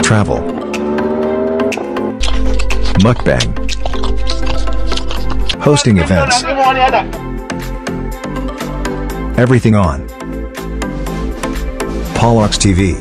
Travel, mukbang, hosting events, everything on Polox TV.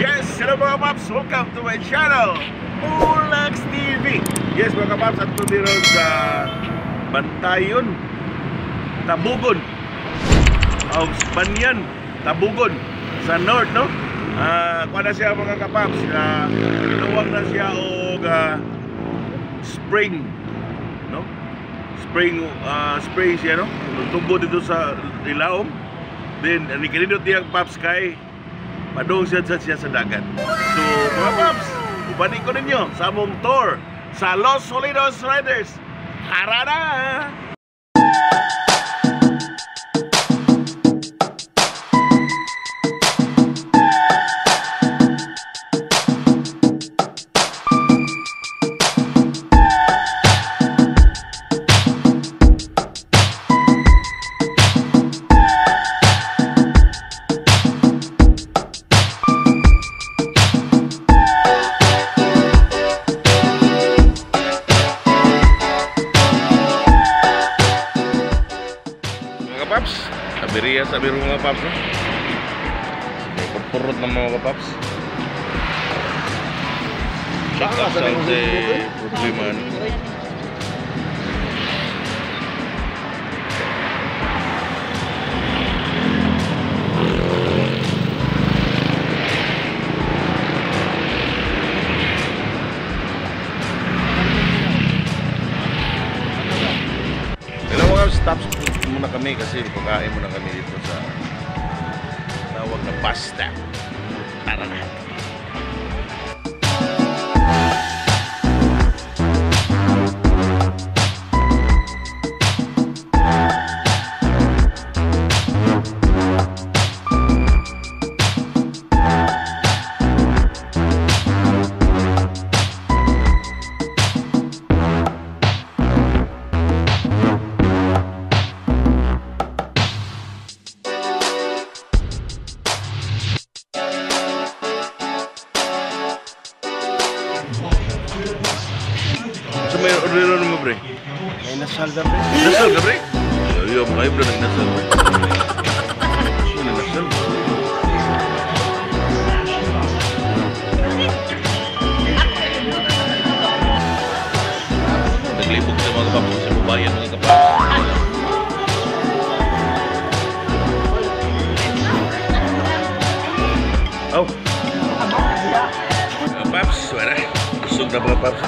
Yes, hello mga paps! Welcome to my channel, Polox TV! Yes mga paps, at dito sa Bantayan, Tabogon, o Banyan, Tabogon, sa North, no? Kuha na siya mga kapaps, tinuwag na siya og spring, no? Spring, spring siya, no? Tubo dito sa Ilaom. Then, nikinindot niyang paps kay padung siya sa dagat. So, mga paps, ubanin ko ninyo sa among tour sa Los Solidos Riders. Tara na! Paps, abiriya sa biro mga paps, no? May purpurot ng mga paps. Check out sa problema, no? Hello mga paps, stops muna kami kasi pagkain muna kami dito sa tawag na bus stop. Tara na! May order mo pre? May nasal ka pre? Nasal ka pre? Ayaw, kayo bro, nagnasal pre. Ano nasal? Naglibog sa mga kapaps sa babayan mga kapaps. Oh! Mga paps, wala. Busog na mga paps.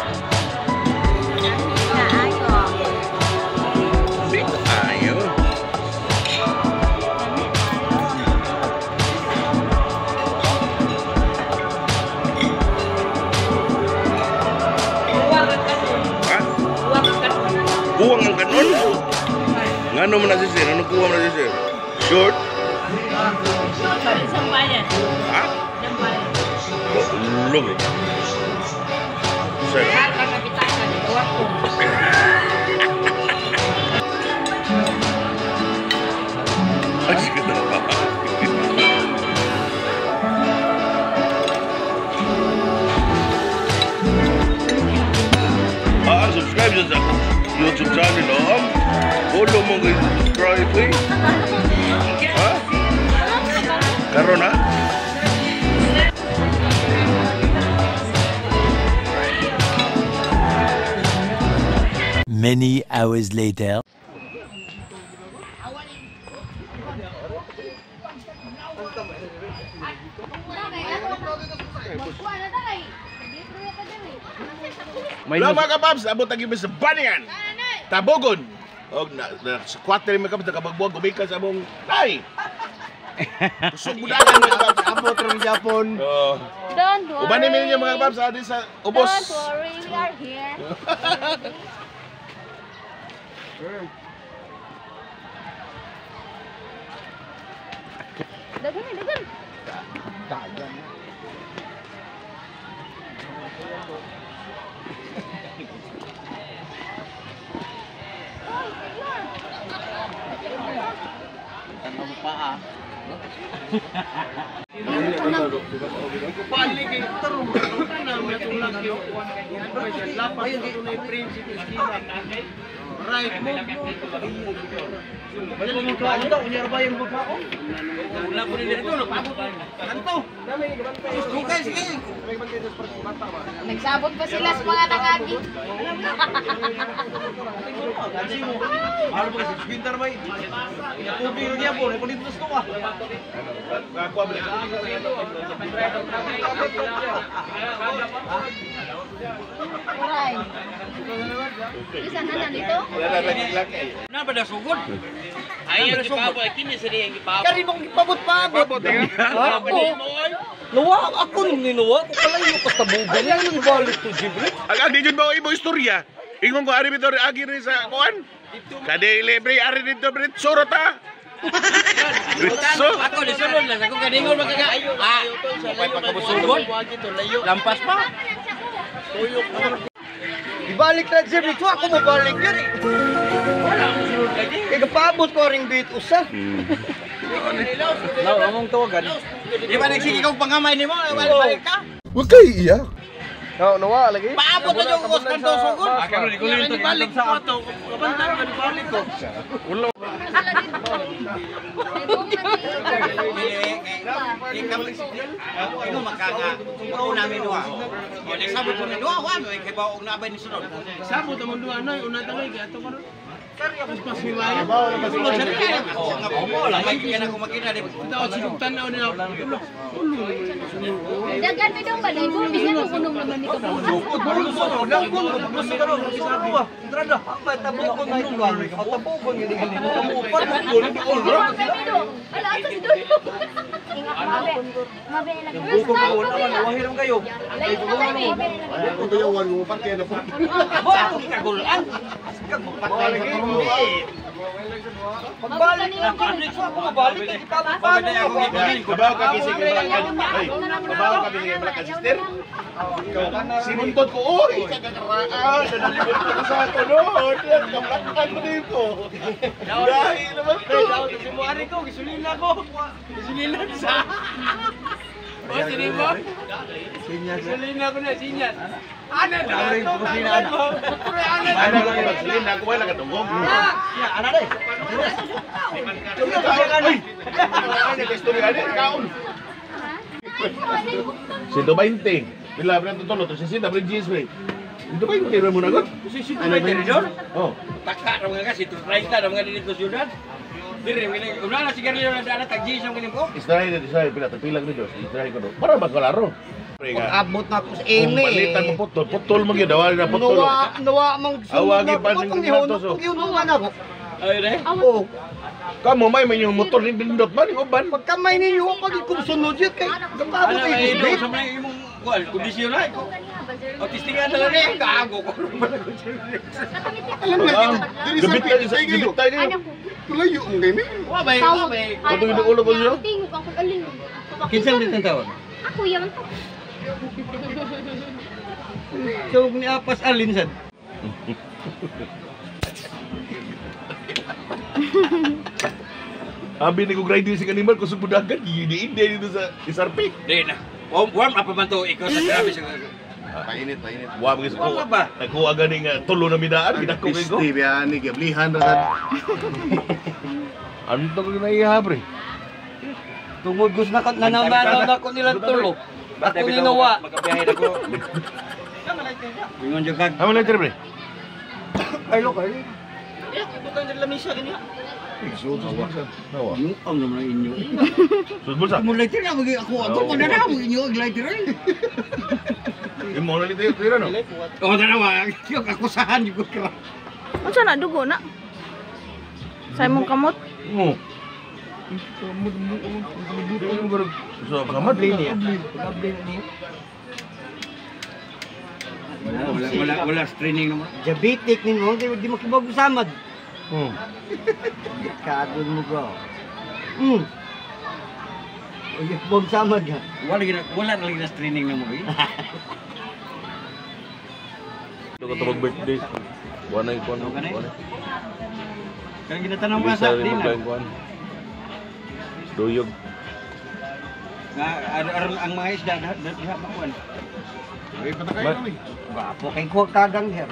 Kuwang ang kanon? Ngano man na si sir? Anong kuwang na si sir? Short? Isang bayan. Ha? Isang bayan. Ulog eh. Sir. Ay, sige na. Ah, subscribe sa YouTube channel, oh. Follow mo kayo, subscribe, eh. Ha? Karon, ha? Many hours later. Hello mga kapaps, abot ang sa Banyan, Tabogon. Og na sa 4 mga kapaps nakabagbuag gumikan sa among tay. Kusog budagan mga kapaps. Abot rin Japon. Don't worry. Ubanin mi ninyo mga kapaps adi sa ubos. Don't worry, we are here. Dagan, dagan. Right mo. Nagsabot pa sila sa mga nangagi. Uray. Isa na na dito? Kari mong gipabot pa abot. Ako. Nuwa ako nung ninuwa ko kalayo ko sa bugan lang nung balik to Jibril. Ang di jud ba imo istorya? Ingon ko ari bitaw agi rin sa kuan. Kadili bre ari dito bre surot ha. Ritso. Ako lisunod lang ako kaningon magkaga. Ah, pagkabusugod. Lampas pa. Ibalik na Jibril to ako mobalik yun. Kay gapabot ko ring bit usa. Law among tawagan. Di ba nagsige kog pangamay nimo, balik ka? Huwag kayo iiyak. No, nuwa lagi. Paabot na yung us kanto sugod. Balik ko to. Balik ko. Sila dito. May buong Ikaw magkaga. Ako namin duha. O nagsabot ko ni duha, wa may kay baog na abay ni sunod. Sabot ang duha noy, una tanay kay ato karon. Mas pasiwayo. Opo, lamay kay na ko makita di. Tao sinugtan na nila. Dagan mi dong balay ko bisan kung kunong naman ni kabuhat. Ala ato si Dodo. Mabe. Mabe lang. First time ko ba? kayo. Layo na kayo. Pagbalik lang Jibril ako mabalik kay gipabot pa ako. Kabaw ka kisig balakan. Ay, kabaw ka kisig balakan sister. Sinuntot ko, oy, kagakaraan, nanalimot ko sa tunod, kamlakan ko dito. Dahil naman to. Simuari ko, gisulila ko. Gisulila sa. O sini mo? Gisulila ko na sinyas. Ana na to. Ana Ano lang yung magsilin, ako wala katungog. Ana day. Ay! Ano ka istorya ani? Kaon. 120. Pila pa ito tulo, 60 pre GS pre. 120 ra mo na god. Ano ba yun? Oh. Taka ra mga kasi 30 ra mga dito syudad. Dire mga una na sigarilyo na dana tag G sa mga ko. Istorya dito, istorya pila pila ni Diyos. Istorya ko do. Para ba kalaro? Pre nga. Abot na ako sa Kung eme. palitan mo putol, putol mo gyud awal na putol. Nuwa, nuwa mang Awagi pa ning sunod so. na ako. Ay re. Oh, Kamo may may yung motor ni dindot man ning uban. pagkamay ninyo pag ikong sunod yun kay gapabot Ano ay ay gisbit. sa mga imong kuan kondisyon na ko. O tistingan na lang eh gago ko. Alam na gabit tayo sa gabit tayo. Wa bay, wa bay. Katong inuulo ko siya? Tingog ang alin. Kinsa ulit ang tawon? Ako yaman to. So ni apas alin sad. Abi ni ko grinding si animal kusog budagan gini inde dito sa SRP. Di na. Warm up pa man to ikaw sa grabe sa Painit, painit. Wa mga Warm up ba? Nagkuha gani nga tulo na midaan gidako kay ko. Piste, biyan, giblihan ra sad. Ano to kinaiha pre? Tungod gus na nanamanaw na ko nilang tulo. Ako ni Noah. Makabiyahe na ko. Ingon jud kag. Amo lang pre. Ay lo kay. Nawa. Yung ang naman ang inyo. Sud bulsa. Mo lighter na magi ako ako ko na na mo inyo ang lighter. Imo na dito tira no. Oh tanawa, yung akusahan yung ko. Unsa na dugo na? Sa imong kamot? Oo. So, kamad Wala wala wala training naman. Diabetic nimo di di makibog samad. Hmm. Kadon mo bro. Uy, bog samad ka. Wala gina wala na lagi na training na mo. eh. Ito ka tawag birthday. Buwan na yung kuwan. Okay na eh. Buwan na. Kaya ginatanaw ka Bisa sa rin din. maglaing kuwan. Duyog. Nga aron ang mga isda diha makuan. Ay, patakay na ni. Gwapo kay kuha kagang her.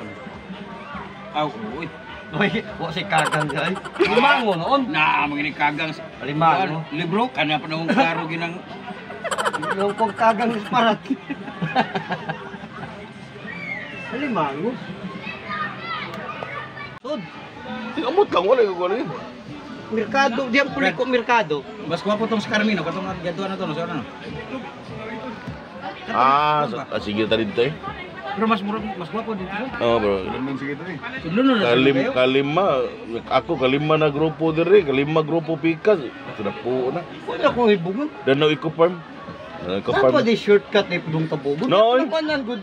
Aw, uy. Uy, wa si kagang ay. Limango noon. Na mga kagang. Limango. Libro kana pa nung klaro ginang Yung kung kagang isparat. Limango. Sud, Amot lang wala ko wala. merkado, diyan puliko merkado. Mas gwapo tong sa Carmino katong gadtuan na to no sa ano. Ah, sige ta dito eh. Pero mas mura mas gwapo dito. Oh, bro. Ganun sige to eh. Sudlon na Kalima, ako kalima na grupo dire, kalima grupo pikas. Sudah po na. Wala ko hibungan. Danau Eco Farm. Danau Eco Saan Farm. pa di shortcut ni Pudong Tabugon? No, eh. Ano good.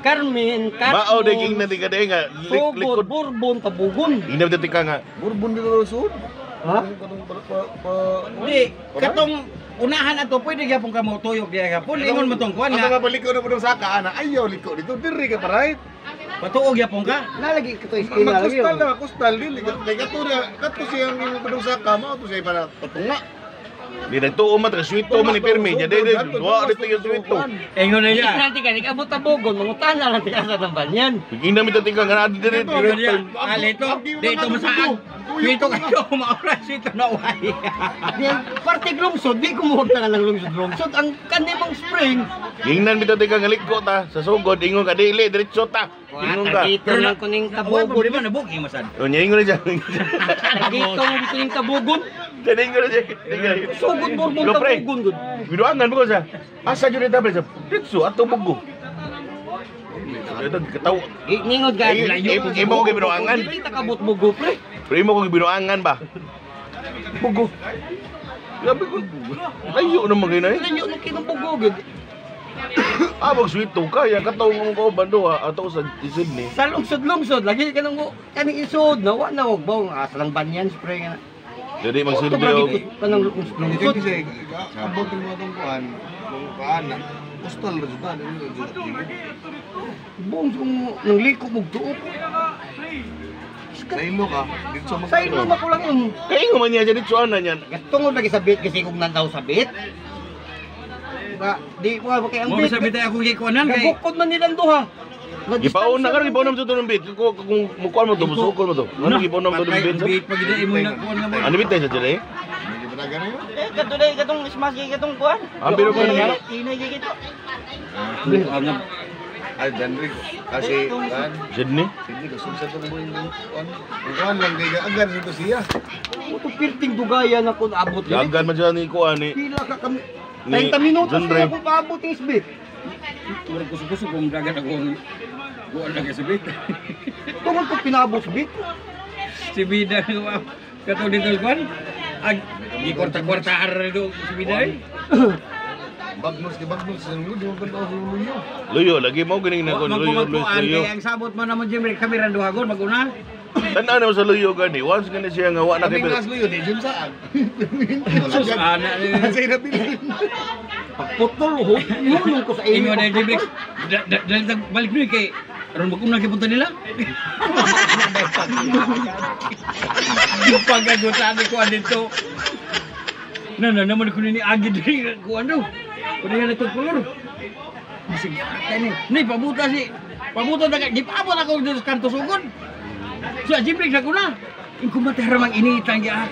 Carmen, Carmen. Mao de king na di ka de nga Sugod, likod. Bourbon, Tabugon. Ingna di ka nga. Bourbon dito sa sud. Ha? Katong pa Di katong unahan ato pwede gyapon ka mo tuyok diha gyapon. Ingon mo tong kuan Ato nga. nga baliko na po ng saka ana. Ayaw liko dito diri ka pa right. Patuog gyapon ka. Nalagi ka to iskina lagi. Magkustal na, kustal dili kay kato na kato siyang imong padung saka mao to siya para patunga. Di nagtuo man taga swito man ni pirmi nya de wa dito yung swito. Ingon na niya. Nanti ka, abot Tabugon, mangutana lang tika sa tambanyan. Ingna mi ta nga na dire. Ingon niya. Alito, dito masaag. Dito kayo maura sito na uhay. Diyan, parte lungsod, di kumuhag na ng lungsod-lungsod. Ang kanimong spring, Ingnan mi ta nga liko ta sa sugod ingon ka dili diretso ta. Ingon ka. dito lang kuning Wala Tabugon. problema na booking masad. O nya ingon na siya. Dito mo dito yung Tabugon. Dili ingon na siya. Sugod, Bourbon, Go, pre. Tabugon. Good. Biduangan mo ko siya. Asa jud ita pre sa diretso ato bugo. Ito kataw. Ningod ka. Imo ko gibinuangan. Dili ta kabot bugo, pre. Pre mo ko gibinuangan ba? Bugo. Grabe ko. Layo naman kayo na eh. Layo nung kinong bugo, gud. Ah, mag sweet ka. Yan kataw mo ko bando ha. Ato sa Sydney. Sa lungsod-lungsod, lagi ka nang kaning isod na wa na wag bong asa lang banyan spray nga. Dili magsilbi Ito, og kanang lungsod. Kasi abot yung mga tong kuan, mga kuan na kustal ra jud ana jud. Buong kung nang liko mong tuok. Sa ilo ka, dito sa Sa ilo makulang yun. Kay ingon man niya dyan dito ana niyan. Tungod lagi sa bit kasi kung nandaw sa bit. Ba, di ko kay ang Mo bit. sabi tayo akong gikuanan kay Gabukod man nilang duha. Gipauna ka gipauna mo sa tunong bit. Kung mukuan mo to, musukol mo to. Ngano gipauna mo to ng bit? Bit pag imo na kuan nga mo. Ano bit tayo sa dyan eh? Katulay katong smash kay katong kuan. Ang pero ko na Tinay kay kito. Ay, Danrick. Kasi, kan, Sydney. Sydney, gusto sa ito mo yung kuan. Kuan lang, kay agar sa ito siya. Ito pirting dugayan ako naabot dili. Dagan man siya ni kuan ni. Pila ka kami. Ni 30 minutos John na Ray. ako paabot yung SB. Murag kusog-kusog kung dagan akong kuan lang kay si Bit. Tungod ko pinaabot sa bit. Si Bida katong dito kuan. Ag gikorta-korta ar do si Bida. eh. Bagnos kay bagnos sa luyo, di mo ganda sa luyo. Luyo lagi mo ganing na kon luyo luyo Magkuan luyo. kay ang sabot mo naman Jim kami ran duha gon maguna. Tan-aw naman sa luyo gani. Once gani siya nga wa na kay Kaming nas luyo, di jud saan. Sus ana ni. Sa inabilin. Pagputol ho. Nunong ko sa inyo. Ingon na Jim Rex. Dali tag balik nuy kay aron maguna kay punta nila. Yung pagagutan ni kuan dito. Na na naman ko ni agi diri kuan do. Kuno na itong kolor. Bisig atay ni. Ni pabuta si pabuta na gipaabot ako dito sa kanto sugod. Sa Jim Rex ako na. Ingko matahramang initang ya.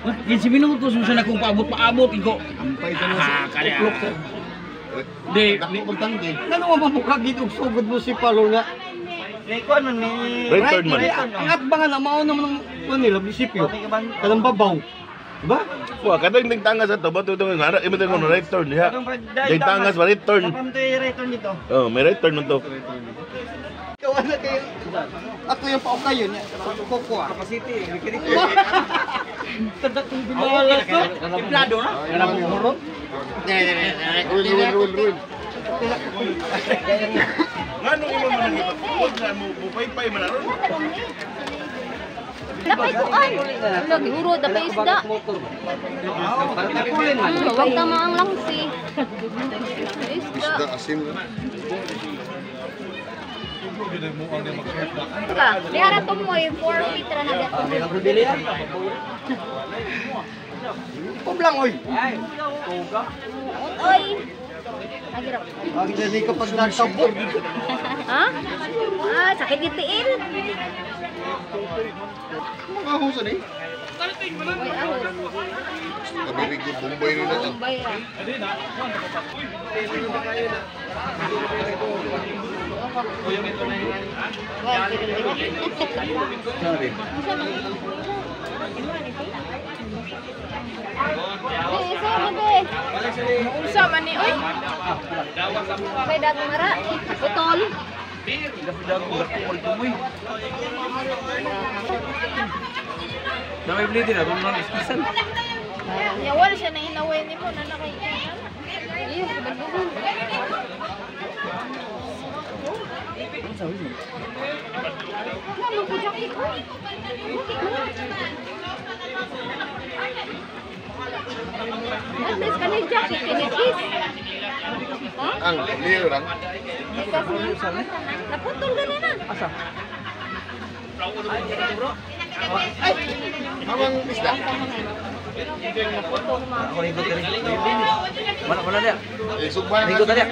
15 minutos mo sana kung paabot-paabot ingko. Ampay ka na sa Ah, kaya. Di, Dako pagtanggi. Ngano mo mamukha gid og sugod mo si Palo nga. May kuan man may Right turn man. Ang atbangan na mao naman ang kuan nila munisipyo. Kanang babaw. Diba? Wa katong ting tangas ato bato itong nga imo tong right turn diha. Ting tangas ba right turn. Kapam to right turn dito. Oh, may right turn man to. Ikaw ana kayo. Ako yung paukayon niya. Kuko ah. Capacity. Tadak kong binalas no. Templado na. Ruin, ruin, ruin, ruin. Ngano imo man ang ipag na mo paypay man aron. Dapay kuan. Wala gihuro dapay isda. Nakulin man. Wag tama ang langsi. Isda. Isda asin. Diba? Dihara to mo 4 feet ra na dito. Pablang oy. Oy. Agirap. Ang dali ka pag nagtabot. Ha? Ah, sakit gitiin. Mga husan eh. Oy, ahos. Kabiri ko Bombay rin na. Bombay ah. Sorry. Unsa man ni oy? Kay dagang mara, putol. Damay blade na itong mga iskisan. Ya wala siya na inaway nimo na nakay. Iyo, bagdugon. Wala mo jacket oy. At least kanil jacket kini is. Ha? Ang liyo lang. Naputol gani na. Asa? Ay! Amang isda. Ako higot diri. Wala wala dia. Eh, sugba na. Higot dia.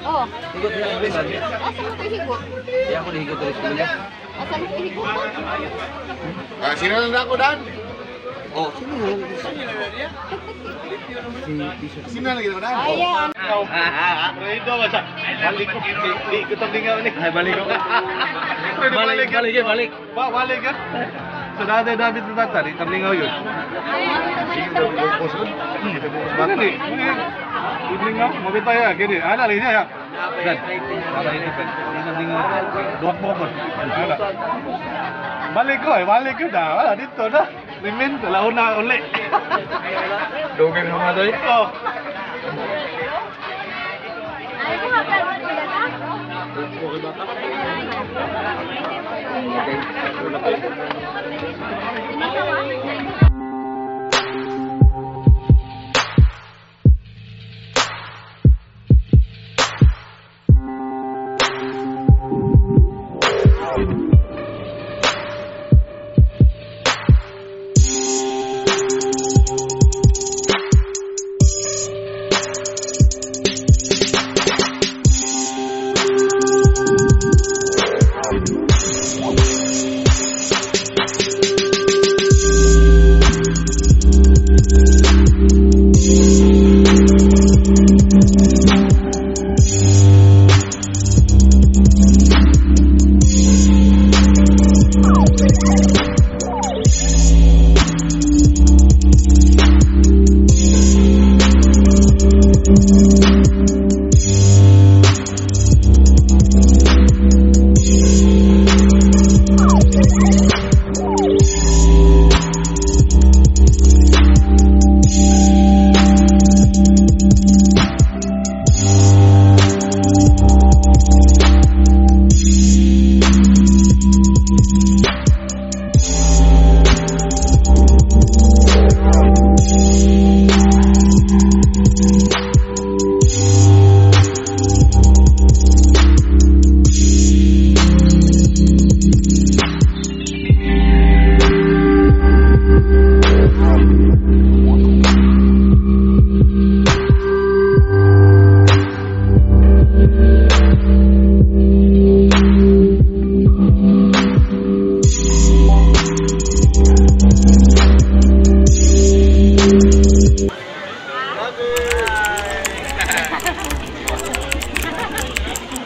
Oh, Higot dia. asa mo to higot? Di ako higot diri sa. Asa mo to higot? Ah, sino lang ako dan? Oh, sino lang? Sino lang ako dan? Ayan. Balik ko. Di ko tablingaw ni. Ay balik ko. Balik, balik, balik. Ba, balik ka. So dati David Bata, di tablingaw yun. Bata ni. Tablingaw, mabita ya gini. Ala lagi ya. Dan. Ala ini ben. Tablingaw. Duak mo ko. Ala. Balik ko, eh, balik ko dah. Wala dito na. Limin, launa uli. Dugay na mga doy. Oh. Ay, mo ka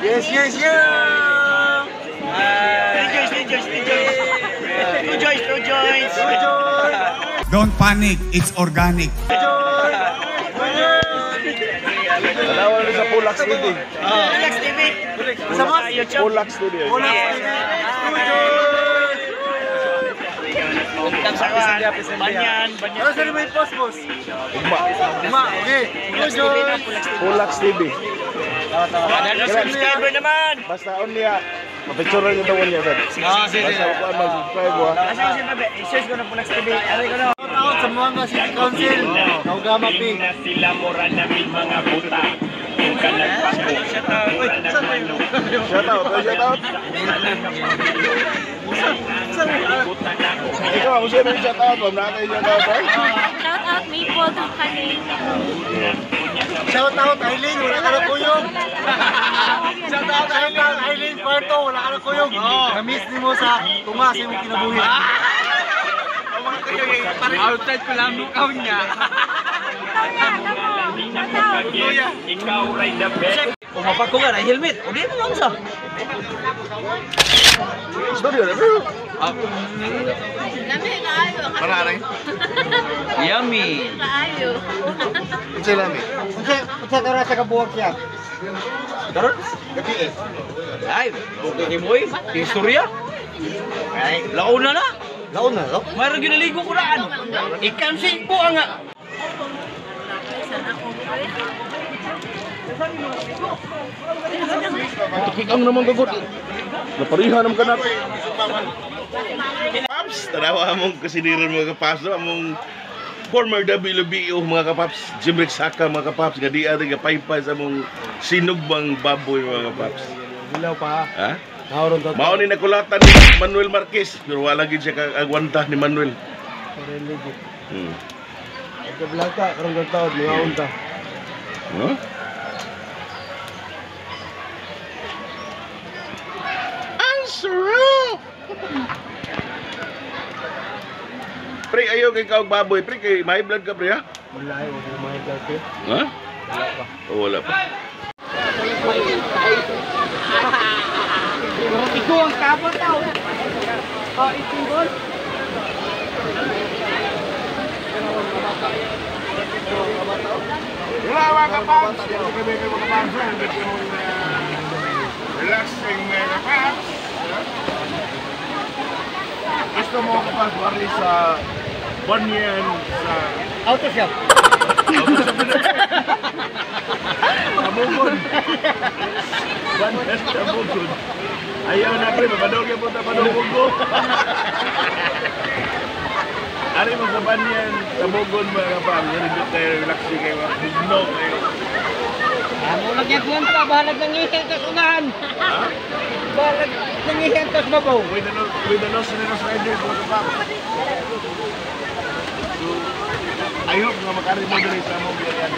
Yes, yes, yes! Two joints, two joints. Don't panic, it's organic. Tanawan sa Pulax TV. Pulax TV. Pulax TV. Pulax TV. Banyan, banyan. Ano saan mo yung post, boss? Ugma. Ugma, okay. Pulax TV. Ano subscriber naman? Basta only ah. Mapicture niyo daw niya, sir. Sige, Basta kuan mag-subscribe wa. Asa ko siya babe? I-search ko na Pulax TV. Aray ko na. Out sa Muanga City Council. Naugama P. Shout out, shout out. Ikaw, kung sino yung shout out, wag na kayo shout out. Shout out out Maple Company. Shout out Eileen, wala ka na kuyog. Shout out Eileen Puerto, wala ka na kuyog. Na-miss nimo sa tunga sa imong kinabuhi. Outside ko lang lukaw niya. Ikaw ray the best. Umapag ko nga na helmet. O di mo lang sa. Sorry, bro. Lami kaayo. Para Yummy. Kaayo. Unsay lami? Unsay kara sa kabuok siya? Karon? Gabi eh. Ay, okay mo eh. Istorya. Ay, launa na. Laon na, no? Mayroon ginaligo ko naan. Ikansin ko ang Tukikang naman gagod. Napariha naman ka natin. Paps, tanawa among kasiniran mga kapaps, no? Among former WBO mga kapaps, Jimrick Saka mga kapaps, nga di ate nga paypay sa among sinugbang baboy mga kapaps. Hilaw pa. Ha? Naoron to. Mao ni nakulatan ni Manuel Marquez, pero wala gid siya kaagwanta ni Manuel. Kablata karon taon, mga unta. Huh? Ang sarap! Pre, ayaw kay kaog baboy. Pre, kay may blood ka, pre, ha? Wala ay, wala may blood. Ha? Oh, wala pa. Ikaw ang kapon tao. Oh, itinggol. Wala mga kapaps! Kami mga kapaps. Relaxing mga kapaps. Gusto mo kapaps wari sa Banyan sa Auto shop. Tabugon. Banyan Tabugon. Ayaw na pre, mapadog yung punta padugog ko. Ari mo sa Banyan Tabugon mga kapaps. Nindot kayo, relaxing kayo, bugno kayo. Amo lang yung kwenta, bahalag nangihin tas unahan. Bahalag nangihin tas babaw. With the Los Angeles Riders mga kapaps. So, I hope nga makari mo diri sa among biyayan.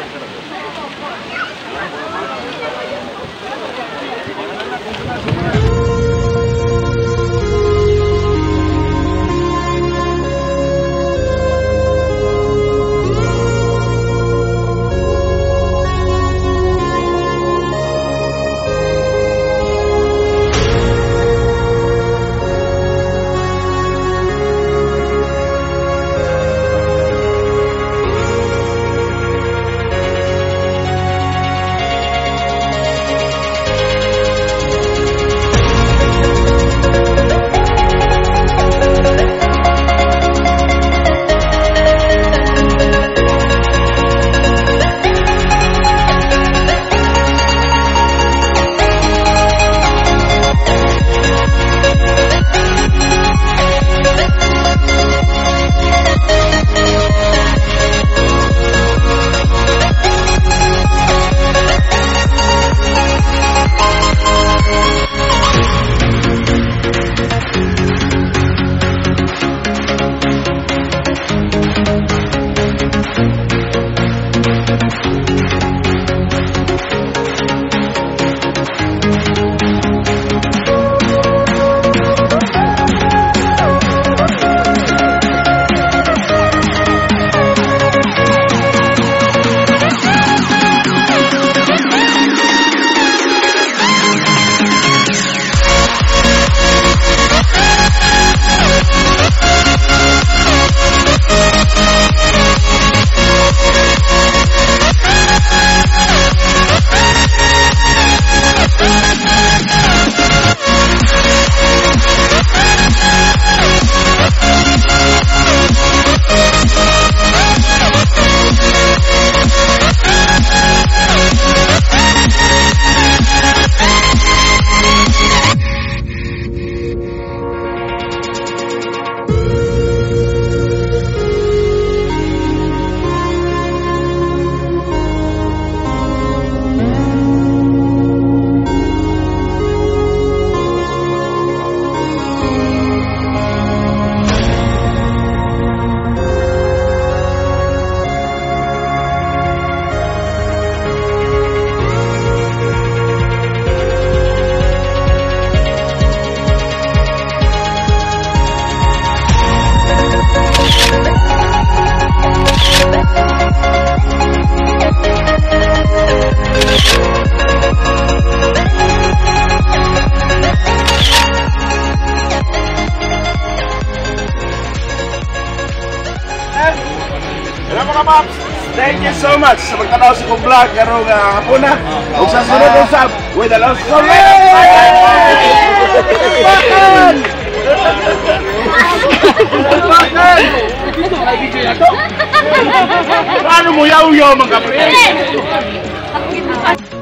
Thank you so much sa pagtanaw sa kong vlog karong hapon na. Ug sa sunod usab with the Los Paano mo yaw-yaw mga kapre? Ako